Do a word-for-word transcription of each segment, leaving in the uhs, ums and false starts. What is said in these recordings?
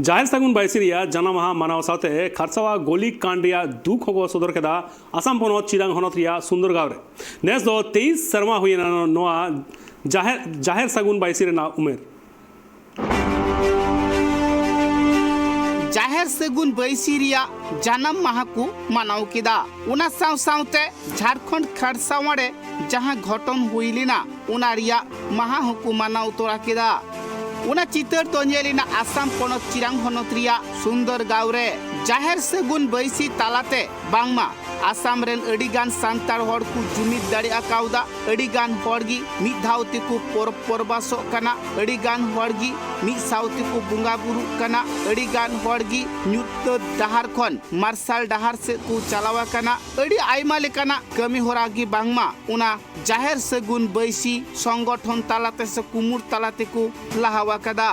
ᱡᱟᱦᱮᱨ ᱥᱟᱹᱜᱩᱱ ᱵᱟᱹᱭᱥᱤ ᱨᱮᱭᱟᱜ ᱡᱟᱱᱟᱢ ᱢᱟᱦᱟ ᱢᱟᱱᱟᱣ ᱥᱟᱶᱛᱮ ᱠᱷᱟᱨᱥᱟᱣᱟ ᱜᱳᱞᱤ ᱠᱟᱱᱰ ᱨᱮᱭᱟᱜ ᱫᱩᱠ ᱦᱚᱸᱠᱚ ᱥᱚᱫᱚᱨ ᱠᱮᱫᱟ ᱟᱥᱟᱢ ᱯᱚᱱᱚᱛ ᱪᱤᱨᱟᱝ ᱦᱚᱱᱚᱛ ᱨᱮᱭᱟᱜ ᱥᱩᱱᱫᱚᱨᱜᱟᱸᱣ ᱨᱮ᱾ ᱱᱮᱥ ᱫᱚ ᱛᱮᱭᱤᱥ ᱥᱮᱨᱢᱟ ᱦᱩᱭᱮᱱᱟ ᱱᱚᱣᱟ ᱡᱟᱦᱮᱨ, ᱡᱟᱦᱮᱨ ᱥᱟᱹᱜᱩᱱ ᱵᱟᱹᱭᱥᱤ ᱨᱮᱱᱟᱜ ᱩᱢᱮᱨ᱾ ᱡᱟᱦᱮᱨ ᱥᱟᱹᱜᱩᱱ ᱵᱟᱹᱭᱥᱤ ᱨᱮᱭᱟᱜ ᱡᱟᱱᱟᱢ ᱢᱟᱦᱟ ᱠᱚ ᱢᱟᱱᱟᱣ ᱠᱮᱫᱟ᱾ ᱚᱱᱟ ᱥᱟᱶ ᱥᱟᱶᱛᱮ ᱡᱷᱟᱲᱠᱷᱚᱸᱰ ᱠᱷᱟᱨᱥᱟᱣᱟ ᱨᱮ ᱡᱟᱦᱟᱸ ᱜᱷᱚᱴᱚᱱ ᱦᱩᱭ ᱞᱮᱱᱟ, ᱚᱱᱟ ᱨᱮᱭᱟᱜ ᱢᱟᱦᱟ ᱦᱚᱸᱠᱚ ᱢᱟᱱᱟᱣ ᱛᱚᱨᱟ ᱠᱮᱫᱟ᱾ ᱚᱱᱟ ᱪᱤᱛᱟᱹᱨ ᱫᱚ ᱧᱮᱞ ᱮᱱᱟ ᱟᱥᱟᱢ ᱯᱚᱱᱚᱛ ᱪᱤᱨᱟᱝ ᱦᱚᱱᱚᱛ ᱨᱮᱭᱟᱜ ᱥᱩᱱᱫᱚᱨᱜᱟᱸᱣ ᱨᱮ᱾ ᱡᱟᱦᱮᱨ ᱥᱟᱹᱜᱩᱱ ᱵᱟᱹᱭᱥᱤ ᱛᱟᱞᱟᱛᱮ ᱵᱟᱝᱢᱟ ᱟᱥᱟᱢ ᱨᱮᱱ ᱟᱹᱰᱤ ᱜᱟᱱ ᱥᱟᱱᱛᱟᱲ ᱦᱚᱲ ᱠᱚ ᱡᱩᱢᱤᱫ ᱫᱟᱲᱮ ᱟᱠᱟᱣᱫᱟ᱾ ᱟᱹᱰᱤ ᱜᱟᱱ ᱦᱚᱲ ᱜᱮ ᱢᱤᱫ ᱫᱷᱟᱣ ᱛᱮᱠᱚ ᱯᱚᱨᱚᱵᱽ ᱯᱚᱨᱵᱟᱥᱚᱜ ᱠᱟᱱᱟ᱾ ᱟᱹᱰᱤ ᱜᱟᱱ ᱦᱚᱲ ᱜᱮ ᱢᱤᱫ ᱥᱟᱶ ᱛᱮᱠᱚ ᱵᱚᱸᱜᱟ ᱵᱩᱨᱩᱜ ᱠᱟᱱᱟ᱾ ᱟᱹᱰᱤ ᱜᱟᱱ ᱦᱚᱲ ᱜᱮ ᱧᱩᱛᱟᱹᱛ ᱰᱟᱦᱟᱨ ᱠᱷᱚᱱ ᱢᱟᱨᱥᱟᱞ ᱰᱟᱦᱟᱨ ᱥᱮᱫ ᱠᱚ ᱪᱟᱞᱟᱣ ᱟᱠᱟᱱᱟ᱾ ᱟᱹᱰᱤ ᱟᱭᱢᱟ ᱞᱮᱠᱟᱱᱟᱜ ᱠᱟᱹᱢᱤ ᱦᱚᱨᱟ ᱜᱮ ᱵᱟᱝᱢᱟ ᱚᱱᱟ ᱡᱟᱦᱮᱨ ᱥᱟᱹᱜᱩᱱ ᱵᱟᱹᱭᱥᱤ ᱥᱚᱝᱜᱚᱴᱷᱚᱱ ᱛᱟᱞᱟᱛᱮ ᱥᱮ ᱠᱩᱢᱩᱴ ᱛᱟᱞᱟ ᱛᱮᱠᱚ ᱞᱟᱦᱟᱣ ᱟᱠᱟᱫᱟ᱾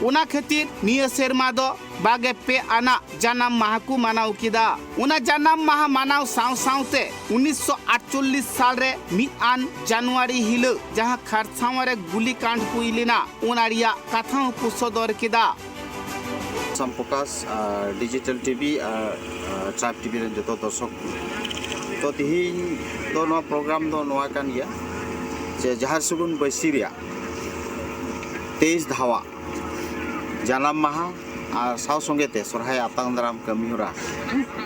ᱚᱱᱟ ᱠᱷᱟᱹᱛᱤᱨ ᱱᱤᱭᱟᱹ ᱥᱮᱨᱢᱟ ᱫᱚ ᱵᱟᱜᱮ ᱯᱮ ᱟᱱᱟᱜ ᱡᱟᱱᱟᱢ ᱢᱟᱦᱟ ᱠᱚ ᱢᱟᱱᱟᱣ ᱠᱮᱫᱟ᱾ ᱚᱱᱟ ᱡᱟᱱᱟᱢ ᱢᱟᱦᱟ ᱢᱟᱱᱟᱣ ᱥᱟᱶ ᱥᱟᱶᱛᱮ ᱩᱱᱤᱥᱥᱚ ᱟᱴᱪᱚᱞᱞᱤᱥ ᱥᱟᱞ ᱨᱮ ᱢᱤᱫ ᱟᱱ ᱡᱟᱱᱩᱣᱟᱨᱤ ᱦᱤᱞᱳᱜ ᱡᱟᱦᱟᱸ ᱠᱷᱟᱨᱥᱟᱣᱟ ᱨᱮ ᱜᱩᱞᱤ ᱠᱟᱸᱰ ᱦᱩᱭ ᱞᱮᱱᱟ, ᱚᱱᱟ ᱨᱮᱭᱟᱜ ᱠᱟᱛᱷᱟ ᱦᱚᱸᱠᱚ ᱥᱚᱫᱚᱨ ᱠᱮᱫᱟ᱾ ᱟᱥᱟᱢ ᱯᱷᱳᱠᱟᱥ ᱟᱨ ᱰᱤᱡᱤᱴᱟᱞ ᱴᱤᱵᱷᱤ ᱟᱨ, ᱟᱨ ᱴᱨᱟᱭᱤᱵᱽ ᱴᱤᱵᱷᱤ ᱨᱮᱱ ᱡᱚᱛᱚ ᱫᱚᱨᱥᱚᱠ ᱠᱚ, ᱛᱚ ᱛᱤᱦᱤᱧ ᱫᱚ ᱱᱚᱣᱟ ᱯᱨᱳᱜᱨᱟᱢ ᱫᱚ ᱱᱚᱣᱟ ᱠᱟᱱ ᱜᱮᱭᱟ ᱡᱮ ᱡᱟᱦᱮᱨ ᱥᱟᱹᱜᱩᱱ ᱵᱟᱹᱭᱥᱤ ᱨᱮᱭᱟᱜ ᱛᱮᱭᱤᱥ ᱫᱷᱟᱣᱟᱜ ᱡᱟᱱᱟᱢ ᱢᱟᱦᱟ ᱟᱨ ᱥᱟᱶ ᱥᱚᱸᱜᱮ ᱛᱮ ᱥᱚᱨᱦᱟᱭ ᱟᱛᱟᱝ ᱫᱟᱨᱟᱢ ᱠᱟᱹᱢᱤ ᱦᱚᱨᱟ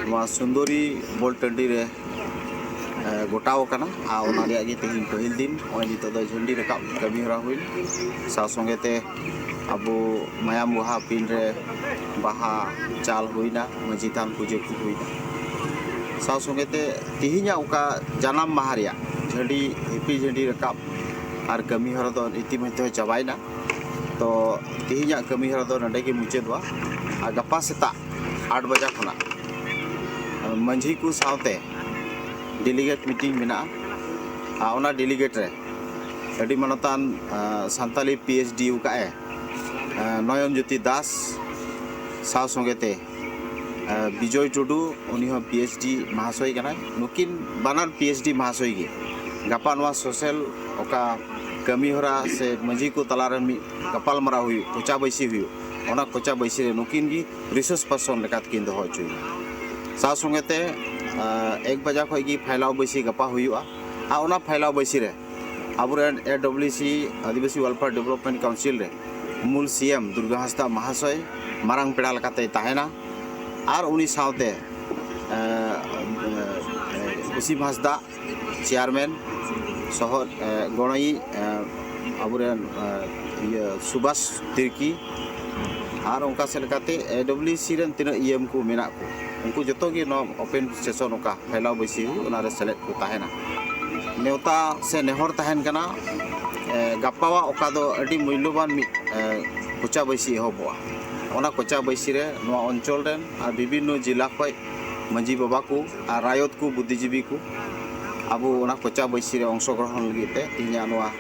ᱱᱚᱣᱟ ᱥᱩᱱᱫᱚᱨᱤ ᱵᱚᱞ ᱴᱟᱺᱰᱤ ᱨᱮ, ᱮ, ᱜᱚᱴᱟᱣ ᱟᱠᱟᱱᱟ᱾ ᱟᱨ ᱚᱱᱟ ᱨᱮᱭᱟᱜ ᱜᱮ ᱛᱮᱦᱮᱧ ᱯᱟᱹᱦᱤᱞ ᱫᱤᱱ᱾ ᱱᱚᱜᱼᱚᱭ ᱱᱤᱛᱚᱜ ᱫᱚ ᱡᱷᱟᱹᱱᱰᱤ ᱨᱟᱠᱟᱵ ᱠᱟᱹᱢᱤ ᱦᱚᱨᱟ ᱦᱩᱭᱱᱟ᱾ ᱥᱟᱶ ᱥᱚᱸᱜᱮ ᱛᱮ ᱟᱵᱚ ᱢᱟᱭᱟᱢ ᱵᱚᱦᱟ ᱯᱤᱱ ᱨᱮ ᱵᱟᱦᱟ ᱪᱟᱞ ᱦᱩᱭᱱᱟ, ᱢᱟᱹᱡᱷᱤ ᱛᱷᱟᱱ ᱯᱩᱡᱟᱹ ᱠᱚ ᱦᱩᱭᱱᱟ᱾ ᱥᱟᱶ ᱥᱚᱸᱜᱮ ᱛᱮ ᱛᱮᱦᱮᱧᱟᱜ ᱚᱠᱟ ᱡᱟᱱᱟᱢ ᱢᱟᱦᱟ ᱨᱮᱭᱟᱜ ᱡᱷᱟᱹᱱᱰᱤ, ᱦᱮᱯᱤ ᱡᱷᱟᱹᱱᱰᱤ ᱨᱟᱠᱟᱵ ᱟᱨ ᱠᱟᱹᱢᱤ ᱦᱚᱨᱟ ᱫᱚ ᱤᱛᱤᱢᱚᱫᱽᱫᱷᱮ ᱪᱟᱵᱟᱭᱮᱱᱟ᱾ ᱛᱚ ᱛᱮᱦᱮᱧᱟᱜ ᱠᱟᱹᱢᱤ ᱦᱚᱨᱟ ᱫᱚ ᱱᱚᱰᱮ ᱜᱮ ᱢᱩᱪᱟᱹᱫᱚᱜᱼᱟ᱾ ᱟᱨ ᱜᱟᱯᱟ ᱥᱮᱛᱟᱜ ᱟᱴ ᱵᱟᱡᱟ ᱠᱷᱚᱱᱟᱜ ᱢᱟᱹᱡᱷᱤ ᱠᱚ ᱥᱟᱶᱛᱮ ᱰᱮᱞᱤᱜᱮᱴ ᱢᱤᱴᱤᱝ ᱢᱮᱱᱟᱜᱼᱟ᱾ ᱟᱨ ᱚᱱᱟ ᱰᱮᱞᱤᱜᱮᱴ ᱨᱮ ᱟᱹᱰᱤ ᱢᱟᱱᱚᱛᱟᱱ, ᱟ, ᱥᱟᱱᱛᱟᱞᱤ ᱯᱤ ᱮᱭᱤᱪ ᱰᱤ ᱟᱠᱟᱫ ᱮ, ᱟ, ᱱᱚᱭᱚᱱ ᱡᱳᱛᱤ ᱫᱟᱥ ᱥᱟᱶ ᱥᱚᱸᱜᱮ ᱛᱮ, ᱟ, ᱵᱤᱡᱚᱭ ᱴᱩᱰᱩ, ᱩᱱᱤ ᱦᱚᱸ ᱯᱤ ᱮᱭᱤᱪ ᱰᱤ ᱢᱟᱦᱟᱥᱚᱭ ᱠᱟᱱᱟᱭ᱾ ᱱᱩᱠᱤᱱ ᱵᱟᱱᱟᱨ ᱯᱤ ᱮᱭᱤᱪ ᱰᱤ ᱢᱟᱦᱟᱥᱚᱭ ᱜᱮ ᱜᱟᱯᱟ ᱱᱚᱣᱟ ᱥᱳᱥᱟᱞ ᱚᱠᱟ ᱠᱟᱹᱢᱤ ᱦᱚᱨᱟ ᱥᱮ ᱢᱟᱹᱡᱷᱤ ᱠᱚ ᱛᱟᱞᱟᱨᱮ ᱢᱤᱫ ᱜᱟᱯᱟᱞ ᱢᱟᱨᱟᱣ ᱦᱩᱭᱩᱜ, ᱠᱚᱪᱟ ᱵᱟᱹᱭᱥᱤ ᱦᱩᱭᱩᱜ, ᱚᱱᱟ ᱠᱚᱪᱟ ᱵᱟᱹᱭᱥᱤ ᱨᱮ ᱱᱩᱠᱤᱱ ᱜᱮ ᱨᱤᱥᱳᱨᱥ ᱯᱟᱨᱥᱚᱱ ᱞᱮᱠᱟ ᱛᱮᱠᱤᱱ ᱫᱚᱦᱚ ᱦᱚᱪᱚᱭᱮᱱᱟ᱾ ᱥᱟᱶ ᱥᱚᱸᱜᱮ ᱛᱮ, ᱟ, ᱮᱠ ᱵᱟᱡᱟ ᱠᱷᱚᱡ ᱜᱮ ᱯᱷᱟᱭᱞᱟᱣ ᱵᱟᱹᱭᱥᱤ ᱜᱟᱯᱟ ᱦᱩᱭᱩᱜᱼᱟ᱾ ᱟᱨ ᱚᱱᱟ ᱯᱷᱟᱭᱞᱟᱣ ᱵᱟᱹᱭᱥᱤ ᱨᱮ ᱟᱵᱚᱨᱮᱱ ᱮ ᱰᱟᱵᱽᱞᱤᱭᱩ ᱥᱤ, ᱟᱹᱫᱤᱵᱟᱹᱥᱤ ᱣᱮᱞᱯᱷᱮᱭᱟᱨ ᱰᱮᱵᱷᱞᱚᱯᱢᱮᱱᱴ ᱠᱟᱣᱩᱱᱥᱤᱞ ᱨᱮ ᱢᱩᱞ ᱥᱤ ᱮᱢ ᱫᱩᱨᱜᱟ ᱦᱟᱸᱥᱫᱟ ᱢᱟᱦᱟᱥᱚᱭ ᱢᱟᱨᱟᱝ ᱯᱮᱲᱟ ᱞᱮᱠᱟᱛᱮᱭ ᱛᱟᱦᱮᱱᱟ᱾ ᱟᱨ ᱩᱱᱤ ᱥᱟᱶᱛᱮ, ᱮ, ᱮ, ᱚᱥᱤᱢ ᱦᱟᱸᱥᱫᱟ ᱪᱮᱭᱟᱨᱢᱮᱱ ᱥᱚᱦᱚ, ᱮ, ᱜᱚᱲᱚᱭᱤᱡ, ᱮ, ᱟᱵᱚᱨᱮᱱ, ᱮ, ᱤᱭᱟᱹ ᱥᱩᱵᱷᱟᱥ ᱛᱤᱨᱠᱤ, ᱟᱨ ᱚᱱᱠᱟ ᱥᱮᱫ ᱞᱮᱠᱟᱛᱮ ᱮ ᱰᱟᱵᱽᱞᱤᱭᱩ ᱥᱤ ᱨᱮᱱ ᱛᱤᱱᱟᱹᱜ ᱤ ᱮᱢ ᱠᱚ ᱢᱮᱱᱟᱜ ᱠᱚ, ᱩᱱᱠᱩ ᱡᱚᱛᱚ ᱜᱮ ᱱᱚᱣᱟ ᱳᱯᱮᱱ ᱥᱮᱥᱚᱱ ᱚᱠᱟ ᱯᱷᱟᱭᱞᱟᱣ ᱵᱟᱹᱭᱥᱤ ᱦᱩᱭᱩᱜ, ᱚᱱᱟᱨᱮ ᱥᱮᱞᱮᱫ ᱠᱚ ᱛᱟᱦᱮᱱᱟ᱾ ᱱᱮᱣᱛᱟ ᱥᱮ ᱱᱮᱦᱚᱨ ᱛᱟᱦᱮᱱ ᱠᱟᱱᱟ, ᱮ, ᱜᱟᱯᱟᱣᱟᱜ ᱚᱠᱟ ᱫᱚ ᱟᱹᱰᱤ ᱢᱩᱞᱞᱚᱵᱟᱱ ᱢᱤᱫ, ᱮ, ᱠᱚᱪᱟ ᱵᱟᱹᱭᱥᱤ ᱮᱦᱚᱵᱚᱜᱼᱟ᱾ ᱚᱱᱟ ᱠᱚᱪᱟ ᱵᱟᱹᱭᱥᱤ ᱨᱮ ᱱᱚᱣᱟ ᱚᱧᱪᱚᱞ ᱨᱮᱱ ᱟᱨ ᱵᱤᱵᱷᱤᱱᱱᱚ ᱡᱮᱞᱟ ᱠᱷᱚᱱ ᱢᱟᱹᱡᱷᱤ ᱵᱟᱵᱟ ᱠᱚ ᱟᱨ ᱨᱟᱭᱚᱛ ᱠᱚ, ᱵᱩᱫᱽᱫᱷᱤᱡᱤᱵᱤ ᱠᱚ ᱟᱵᱚ ᱚᱱᱟ ᱠᱚᱪᱟ ᱵᱟᱹᱭᱥᱤ ᱨᱮ ᱚᱝᱥᱚᱜᱨᱚᱦᱚᱱ ᱞᱟᱹᱜᱤᱫ ᱛᱮ ᱛᱮᱦᱮᱧᱟᱜ ᱱᱚᱣᱟ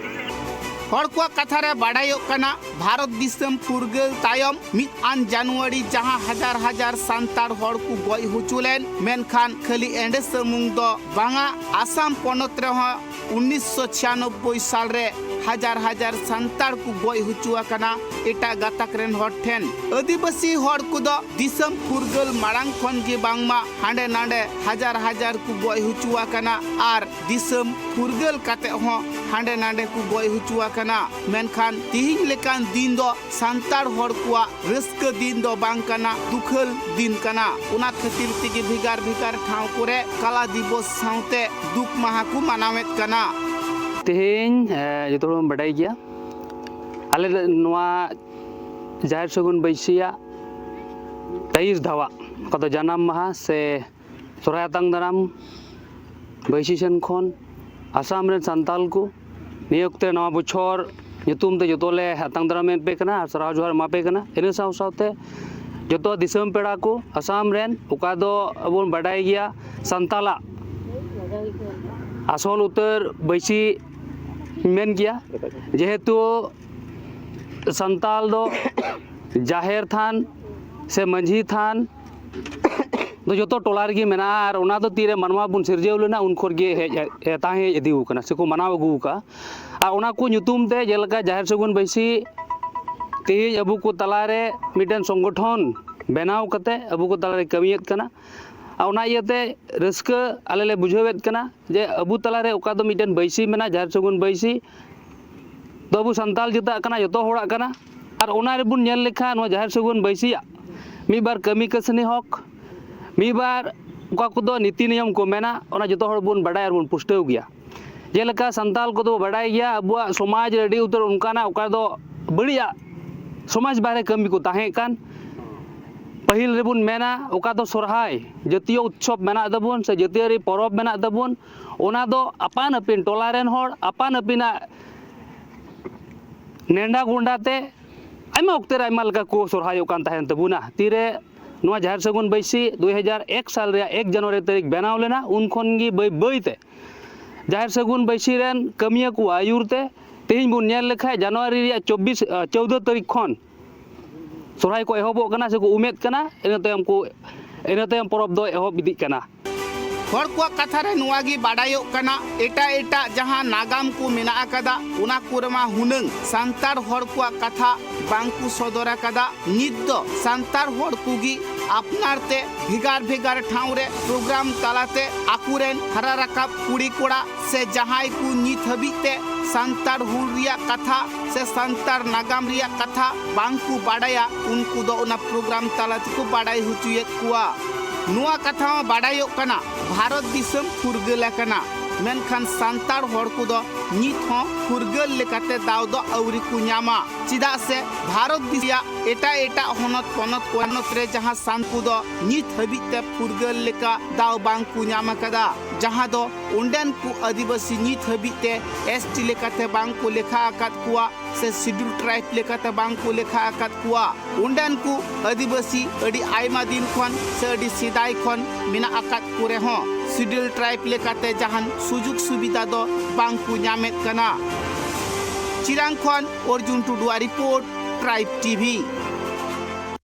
ᱦᱚᱲ ᱠᱚᱣᱟᱜ ᱠᱟᱛᱷᱟ ᱨᱮ ᱵᱟᱰᱟᱭᱚᱜ ᱠᱟᱱᱟ, ᱵᱷᱟᱨᱚᱛ ᱫᱤᱥᱚᱢ ᱯᱷᱩᱨᱜᱟᱹᱞ ᱛᱟᱭᱚᱢ ᱢᱤᱫ ᱟᱱ ᱡᱟᱱᱩᱣᱟᱨᱤ ᱡᱟᱦᱟᱸ ᱦᱟᱡᱟᱨ ᱦᱟᱡᱟᱨ ᱥᱟᱱᱛᱟᱲ ᱦᱚᱲ ᱠᱚ ᱜᱚᱡ ᱦᱚᱪᱚ ᱞᱮᱱ, ᱢᱮᱱᱠᱷᱟᱱ ᱠᱷᱟᱹᱞᱤ ᱮᱸᱰᱮ ᱥᱩᱢᱩᱝ ᱫᱚ ᱵᱟᱝᱟ, ᱟᱥᱟᱢ ᱯᱚᱱᱚᱛ ᱨᱮᱦᱚᱸ ᱩᱱᱤᱥᱥᱚ ᱪᱷᱤᱭᱟᱱᱚᱵᱵᱳᱭ ᱥᱟᱞ ᱨᱮ ᱦᱟᱡᱟᱨ ᱦᱟᱡᱟᱨ ᱥᱟᱱᱛᱟᱲ ᱠᱚ ᱜᱚᱡ ᱦᱚᱪᱚ ᱟᱠᱟᱱᱟ ᱮᱴᱟᱜ ᱜᱟᱛᱟᱠ ᱨᱮᱱ ᱦᱚᱲ ᱴᱷᱮᱱ᱾ ᱟᱹᱫᱤᱵᱟᱹᱥᱤ ᱦᱚᱲ ᱠᱚᱫᱚ ᱫᱤᱥᱚᱢ ᱯᱷᱩᱨᱜᱟᱹᱞ ᱢᱟᱲᱟᱝ ᱠᱷᱚᱱ ᱜᱮ ᱵᱟᱝᱢᱟ ᱦᱟᱸᱰᱮ ᱱᱟᱰᱮ ᱦᱟᱡᱟᱨ ᱦᱟᱡᱟᱨ ᱠᱚ ᱜᱚᱡ ᱦᱚᱪᱚ ᱟᱠᱟᱱᱟ ᱟᱨ ᱫᱤᱥᱚᱢ ᱯᱷᱩᱨᱜᱟᱹᱞ ᱠᱟᱛᱮ ᱦᱚᱸ ᱦᱟᱸᱰᱮ ᱱᱟᱰᱮ ᱠᱚ ᱜᱚᱡ ᱦᱚᱪᱚ ᱟᱠᱟᱱᱟ᱾ ᱢᱮᱱᱠᱷᱟᱱ ᱛᱤᱦᱤᱧ ᱞᱮᱠᱟᱱ ᱫᱤᱱ ᱫᱚ ᱥᱟᱱᱛᱟᱲ ᱦᱚᱲ ᱠᱚᱣᱟᱜ ᱨᱟᱹᱥᱠᱟᱹ ᱫᱤᱱ ᱫᱚ ᱵᱟᱝ ᱠᱟᱱᱟ, ᱫᱩᱠᱷᱟᱹᱞ ᱫᱤᱱ ᱠᱟᱱᱟ᱾ ᱚᱱᱟ ᱠᱷᱟᱹᱛᱤᱨ ᱛᱮᱜᱮ ᱵᱷᱮᱜᱟᱨ ᱵᱷᱮᱜᱟᱨ ᱴᱷᱟᱶ ᱠᱚᱨᱮ ᱠᱟᱞᱟ ᱫᱤᱵᱚᱥ ᱥᱟᱶᱛᱮ ᱫᱩᱠ ᱢᱟᱦᱟ ᱠᱚ ᱢᱟᱱᱟᱣᱮᱫ ᱠᱟᱱᱟ᱾ ᱛᱮᱦᱮᱧ, ᱮ, ᱡᱚᱛᱚ ᱦᱚᱲ ᱵᱚᱱ ᱵᱟᱰᱟᱭ ᱜᱮᱭᱟ, ᱟᱞᱮ ᱱᱚᱣᱟ ᱡᱟᱦᱮᱨ ᱥᱟᱹᱜᱩᱱ ᱵᱟᱹᱭᱥᱤᱭᱟᱜ ᱛᱮᱭᱤᱥ ᱫᱷᱟᱣᱟᱜ, ᱚᱠᱟ ᱫᱚ ᱡᱟᱱᱟᱢ ᱢᱟᱦᱟ ᱥᱮ ᱥᱚᱦᱨᱟᱭ ᱟᱛᱟᱝ ᱫᱟᱨᱟᱢ ᱵᱟᱹᱭᱥᱤ ᱥᱮᱱ ᱠᱷᱚᱱ ᱟᱥᱟᱢ ᱨᱮᱱ ᱥᱟᱱᱛᱟᱞ ᱠᱚ ᱱᱤᱭᱟᱹ ᱚᱠᱛᱮ ᱱᱟᱣᱟ ᱵᱚᱪᱷᱚᱨ ᱧᱩᱛᱩᱢ ᱛᱮ ᱡᱚᱛᱚ ᱞᱮ ᱟᱛᱟᱝ ᱫᱟᱨᱟᱢᱮᱫ ᱯᱮ ᱠᱟᱱᱟ ᱟᱨ ᱥᱟᱨᱦᱟᱣ ᱡᱚᱦᱟᱨ ᱮᱢᱟ ᱯᱮ ᱠᱟᱱᱟ᱾ ᱤᱱᱟᱹ ᱥᱟᱶ ᱥᱟᱶᱛᱮ ᱡᱚᱛᱚ ᱫᱤᱥᱚᱢ ᱯᱮᱲᱟ ᱠᱚ ᱟᱥᱟᱢ ᱨᱮᱱ, ᱚᱠᱟ ᱫᱚ ᱟᱵᱚ ᱵᱚᱱ ᱵᱟᱰᱟᱭ ᱜᱮᱭᱟ ᱥᱟᱱᱛᱟᱞᱟᱜ ᱟᱥᱚᱞ ᱩᱛᱟᱹᱨ ᱵᱟᱹᱭᱥᱤ ᱢᱮᱱ ᱜᱮᱭᱟ, ᱡᱮᱦᱮᱛᱩ ᱥᱟᱱᱛᱟᱞ ᱫᱚ ᱡᱟᱦᱮᱨ ᱛᱷᱟᱱ ᱥᱮ ᱢᱟᱹᱡᱷᱤ ᱛᱷᱟᱱ ᱫᱚ ᱡᱚᱛᱚ ᱴᱚᱞᱟ ᱨᱮᱜᱮ ᱢᱮᱱᱟᱜᱼᱟ ᱟᱨ ᱚᱱᱟ ᱫᱚ ᱛᱤᱨᱮ ᱢᱟᱱᱣᱟ ᱵᱚᱱ ᱥᱤᱨᱡᱟᱹᱣ ᱞᱮᱱᱟ ᱩᱱ ᱠᱷᱚᱱ ᱜᱮ ᱦᱮᱡ, ᱦᱮᱡ, ᱛᱟᱦᱮᱸ ᱦᱮᱡ ᱤᱫᱤ ᱟᱠᱟᱱᱟ ᱥᱮᱠᱚ ᱢᱟᱱᱟᱣ ᱟᱹᱜᱩ ᱟᱠᱟᱫᱼᱟ᱾ ᱟᱨ ᱚᱱᱟ ᱠᱚ ᱧᱩᱛᱩᱢ ᱛᱮ ᱡᱮᱞᱮᱠᱟ ᱡᱟᱦᱮᱨ ᱥᱟᱹᱜᱩᱱ ᱵᱟᱹᱭᱥᱤ ᱛᱮᱦᱮᱧ ᱟᱵᱚ ᱠᱚ ᱛᱟᱞᱟᱨᱮ ᱢᱤᱫᱴᱮᱱ ᱥᱚᱝᱜᱚᱴᱷᱚᱱ ᱵᱮᱱᱟᱣ ᱠᱟᱛᱮ ᱟᱵᱚ ᱠᱚ ᱛᱟᱞᱟᱨᱮ ᱠᱟᱹᱢᱤᱭᱮᱫ ᱠᱟᱱᱟ᱾ ᱟᱨ ᱚᱱᱟ ᱤᱭᱟᱹᱛᱮ ᱨᱟᱹᱥᱠᱟᱹ ᱟᱞᱮ ᱞᱮ ᱵᱩᱡᱷᱟᱹᱣᱮᱫ ᱠᱟᱱᱟ ᱡᱮ ᱟᱵᱚ ᱛᱟᱞᱟᱨᱮ ᱚᱠᱟ ᱫᱚ ᱢᱤᱫᱴᱮᱱ ᱵᱟᱹᱭᱥᱤ ᱢᱮᱱᱟᱜᱼᱟ, ᱡᱟᱦᱮᱨ ᱥᱟᱹᱜᱩᱱ ᱵᱟᱹᱭᱥᱤ ᱫᱚ ᱟᱵᱚ ᱥᱟᱱᱛᱟᱲ ᱡᱟᱹᱛᱟᱜ ᱠᱟᱱᱟ, ᱡᱚᱛᱚ ᱦᱚᱲᱟᱜ ᱠᱟᱱᱟ᱾ ᱟᱨ ᱚᱱᱟ ᱨᱮᱵᱚᱱ ᱧᱮᱞ ᱞᱮᱠᱷᱟᱱ ᱱᱚᱣᱟ ᱡᱟᱦᱮᱨ ᱥᱟᱹᱜᱩᱱ ᱵᱟᱹᱭᱥᱤᱭᱟᱜ ᱢᱤᱫ ᱵᱟᱨ ᱠᱟᱹᱢᱤ ᱠᱟᱹᱥᱱᱤ ᱦᱚᱠ, ᱢᱤᱫ ᱵᱟᱨ ᱚᱠᱟ ᱠᱚᱫᱚ ᱱᱤᱛᱤ ᱱᱤᱭᱚᱢ ᱠᱚ ᱢᱮᱱᱟᱜ, ᱚᱱᱟ ᱡᱚᱛᱚ ᱦᱚᱲ ᱵᱚᱱ ᱵᱟᱰᱟᱭ ᱟᱨ ᱵᱚᱱ ᱯᱩᱥᱴᱟᱹᱣ ᱜᱮᱭᱟ᱾ ᱡᱮᱞᱮᱠᱟ ᱥᱟᱱᱛᱟᱲ ᱠᱚᱫᱚ ᱵᱟᱰᱟᱭ ᱜᱮᱭᱟ, ᱟᱵᱚᱣᱟᱜ ᱥᱚᱢᱟᱡᱽ ᱨᱮ ᱟᱹᱰᱤ ᱩᱛᱟᱹᱨ ᱚᱱᱠᱟᱱᱟᱜ ᱚᱠᱟ ᱫᱚ ᱵᱟᱹᱲᱤᱡᱟᱜ ᱥᱚᱢᱟᱡᱽ ᱵᱟᱦᱨᱮ ᱠᱟᱹᱢᱤ ᱠᱚ ᱛᱟᱦᱮᱸ ᱠᱟᱱ᱾ ᱯᱟᱹᱦᱤᱞ ᱨᱮᱵᱚᱱ ᱢᱮᱱᱟ ᱚᱠᱟ ᱫᱚ ᱥᱚᱨᱦᱟᱭ ᱡᱟᱹᱛᱤᱭᱚ ᱩᱛᱥᱚᱵ ᱢᱮᱱᱟᱜ ᱛᱟᱵᱚᱱ ᱥᱮ ᱡᱟᱹᱛᱤᱭᱟᱹᱨᱤ ᱯᱚᱨᱚᱵᱽ ᱢᱮᱱᱟᱜ ᱛᱟᱵᱚᱱ, ᱚᱱᱟ ᱫᱚ ᱟᱯᱟᱱ ᱟᱹᱯᱤᱱ ᱴᱚᱞᱟ ᱨᱮᱱ ᱦᱚᱲ ᱟᱯᱟᱱ ᱟᱹᱯᱤᱱᱟᱜ ᱱᱮᱰᱟ ᱜᱚᱸᱰᱟ ᱛᱮ ᱟᱭᱢᱟ ᱚᱠᱛᱮ ᱨᱮ ᱟᱭᱢᱟ ᱞᱮᱠᱟ ᱠᱚ ᱥᱚᱨᱦᱟᱭᱚᱜ ᱠᱟᱱ ᱛᱟᱦᱮᱱ ᱛᱟᱵᱚᱱᱟ᱾ ᱛᱤᱨᱮ ᱱᱚᱣᱟ ᱡᱟᱦᱮᱨ ᱥᱟᱹᱜᱩᱱ ᱵᱟᱹᱭᱥᱤ ᱫᱩ ᱦᱟᱡᱟᱨ ᱮᱠ ᱥᱟᱞ ᱨᱮᱭᱟᱜ ᱮᱠ ᱡᱟᱱᱩᱣᱟᱨᱤ ᱛᱟᱹᱨᱤᱠᱷ ᱵᱮᱱᱟᱣ ᱞᱮᱱᱟ, ᱩᱱ ᱠᱷᱚᱱ ᱜᱮ ᱵᱟᱹᱭ ᱵᱟᱹᱭ ᱛᱮ ᱡᱟᱦᱮᱨ ᱥᱟᱹᱜᱩᱱ ᱵᱟᱹᱭᱥᱤ ᱨᱮᱱ ᱠᱟᱹᱢᱤᱭᱟᱹ ᱠᱚᱣᱟᱜ ᱟᱹᱭᱩᱨ ᱛᱮ ᱛᱮᱦᱮᱧ ᱵᱚᱱ ᱧᱮᱞ ᱞᱮᱠᱷᱟᱡ ᱡᱟᱱᱩᱣᱟᱨᱤ ᱨᱮᱭᱟᱜ ᱪᱚᱵᱵᱤᱥ, ᱟᱸ, ᱪᱳᱣᱫᱚ ᱛᱟᱹᱨᱤᱠᱷ ᱠᱷᱚᱱ ᱥᱚᱨᱦᱟᱭ ᱠᱚ ᱮᱦᱚᱵᱚᱜ ᱠᱟᱱᱟ ᱥᱮᱠᱚ ᱩᱢᱮᱫ ᱠᱟᱱᱟ᱾ ᱤᱱᱟᱹ ᱛᱟᱭᱚᱢ ᱠᱚ, ᱤᱱᱟᱹ ᱛᱟᱭᱚᱢ ᱯᱚᱨᱚᱵᱽ ᱫᱚ ᱮᱦᱚᱵ ᱤᱫᱤᱜ ᱠᱟᱱᱟ᱾ ᱦᱚᱲ ᱠᱚᱣᱟᱜ ᱠᱟᱛᱷᱟ ᱨᱮ ᱱᱚᱣᱟ ᱜᱮ ᱵᱟᱰᱟᱭᱚᱜ ᱠᱟᱱᱟ, ᱮᱴᱟᱜ ᱮᱴᱟᱜ ᱡᱟᱦᱟᱸ ᱱᱟᱜᱟᱢ ᱠᱚ ᱢᱮᱱᱟᱜ ᱟᱠᱟᱫᱟ, ᱚᱱᱟ ᱠᱚᱨᱮ ᱢᱟ ᱦᱩᱱᱟᱹᱝ ᱥᱟᱱᱛᱟᱲ ᱦᱚᱲ ᱠᱚᱣᱟᱜ ᱠᱟᱛᱷᱟ ᱵᱟᱝ ᱠᱚ ᱥᱚᱫᱚᱨ ᱟᱠᱟᱫᱟ᱾ ᱱᱤᱛ ᱫᱚ ᱥᱟᱱᱛᱟᱲ ᱦᱚᱲ ᱠᱚᱜᱮ ᱟᱯᱱᱟᱨ ᱛᱮ ᱵᱷᱮᱜᱟᱨ ᱵᱷᱮᱜᱟᱨ ᱴᱷᱟᱶ ᱨᱮ ᱯᱨᱳᱜᱨᱟᱢ ᱛᱟᱞᱟᱛᱮ ᱟᱠᱚᱨᱮᱱ ᱦᱟᱨᱟ ᱨᱟᱠᱟᱵ ᱠᱩᱲᱤ ᱠᱚᱲᱟ ᱥᱮ ᱡᱟᱦᱟᱸᱭ ᱠᱚ ᱱᱤᱛ ᱦᱟᱹᱵᱤᱡ ᱛᱮ ᱥᱟᱱᱛᱟᱲ ᱦᱩᱞ ᱨᱮᱭᱟᱜ ᱠᱟᱛᱷᱟ ᱥᱮ ᱥᱟᱱᱛᱟᱲ ᱱᱟᱜᱟᱢ ᱨᱮᱭᱟᱜ ᱠᱟᱛᱷᱟ ᱵᱟᱝ ᱠᱚ ᱵᱟᱰᱟᱭᱟ, ᱩᱱᱠᱩ ᱫᱚ ᱚᱱᱟ ᱯᱨᱳᱜᱨᱟᱢ ᱛᱟᱞᱟ ᱛᱮᱠᱚ ᱵᱟᱰᱟᱭ ᱦᱚᱪᱚᱭᱮᱫ ᱠᱚᱣᱟ᱾ ᱱᱚᱣᱟ ᱠᱟᱛᱷᱟ ᱦᱚᱸ ᱵᱟᱰᱟᱭᱚᱜ ᱠᱟᱱᱟ, ᱵᱷᱟᱨᱚᱛ ᱫᱤᱥᱚᱢ ᱯᱷᱩᱨᱜᱟᱹᱞ ᱟᱠᱟᱱᱟ, ᱢᱮᱱᱠᱷᱟᱱ ᱥᱟᱱᱛᱟᱲ ᱦᱚᱲ ᱠᱚᱫᱚ ᱱᱤᱛ ᱦᱚᱸ ᱯᱷᱩᱨᱜᱟᱹᱞ ᱞᱮᱠᱟᱛᱮ ᱫᱟᱣ ᱫᱚ ᱟᱹᱣᱨᱤ ᱠᱚ ᱧᱟᱢᱟ᱾ ᱪᱮᱫᱟᱜ ᱥᱮ ᱵᱷᱟᱨᱚᱛ ᱫᱤᱥᱚᱢ ᱨᱮᱭᱟᱜ ᱮᱴᱟᱜ ᱮᱴᱟᱜ ᱦᱚᱱᱚᱛ ᱯᱚᱱᱚᱛ ᱠᱚ, ᱦᱚᱱᱚᱛ ᱨᱮ ᱡᱟᱦᱟᱸ ᱥᱟᱱᱛᱟᱲ ᱠᱚᱫᱚ ᱱᱤᱛ ᱦᱟᱹᱵᱤᱡ ᱛᱮ ᱯᱷᱩᱨᱜᱟᱹᱞ ᱞᱮᱠᱟ ᱫᱟᱣ ᱵᱟᱝ ᱠᱚ ᱧᱟᱢ ᱟᱠᱟᱫᱟ, ᱡᱟᱦᱟᱸ ᱫᱚ ᱚᱸᱰᱮᱱ ᱠᱚ ᱟᱹᱫᱤᱵᱟᱹᱥᱤ ᱱᱤᱛ ᱦᱟᱹᱵᱤᱡ ᱛᱮ ᱮᱥ ᱴᱤ ᱞᱮᱠᱟᱛᱮ ᱵᱟᱝ ᱠᱚ ᱞᱮᱠᱷᱟ ᱟᱠᱟᱫ ᱠᱚᱣᱟ ᱥᱮ ᱥᱤᱰᱩᱞ ᱴᱨᱟᱭᱤᱵᱽ ᱞᱮᱠᱟᱛᱮ ᱵᱟᱝ ᱠᱚ ᱞᱮᱠᱷᱟ ᱟᱠᱟᱫ ᱠᱚᱣᱟ᱾ ᱚᱸᱰᱮᱱ ᱠᱚ ᱟᱹᱫᱤᱵᱟᱹᱥᱤ ᱟᱹᱰᱤ ᱟᱭᱢᱟ ᱫᱤᱱ ᱠᱷᱚᱱ ᱥᱮ ᱟᱹᱰᱤ ᱥᱮᱫᱟᱭ ᱠᱷᱚᱱ ᱢᱮᱱᱟᱜ ᱟᱠᱟᱫ ᱠᱚ ᱨᱮᱦᱚᱸ ᱥᱤᱰᱩᱞ ᱴᱨᱟᱭᱤᱵᱽ ᱞᱮᱠᱟᱛᱮ ᱡᱟᱦᱟᱱ ᱥᱩᱡᱳᱜᱽ ᱥᱩᱵᱤᱫᱷᱟ ᱫᱚ ᱵᱟᱝ ᱠᱚ ᱧᱟᱢᱮᱫ ᱠᱟᱱᱟ᱾ ᱪᱤᱨᱟᱝ ᱠᱷᱚᱱ ᱚᱨᱡᱩᱱ ᱴᱩᱰᱩᱣᱟᱜ ᱨᱤᱯᱳᱨᱴ, ᱴᱨᱟᱭᱤᱵᱽ ᱴᱤ ᱵᱷᱤ᱾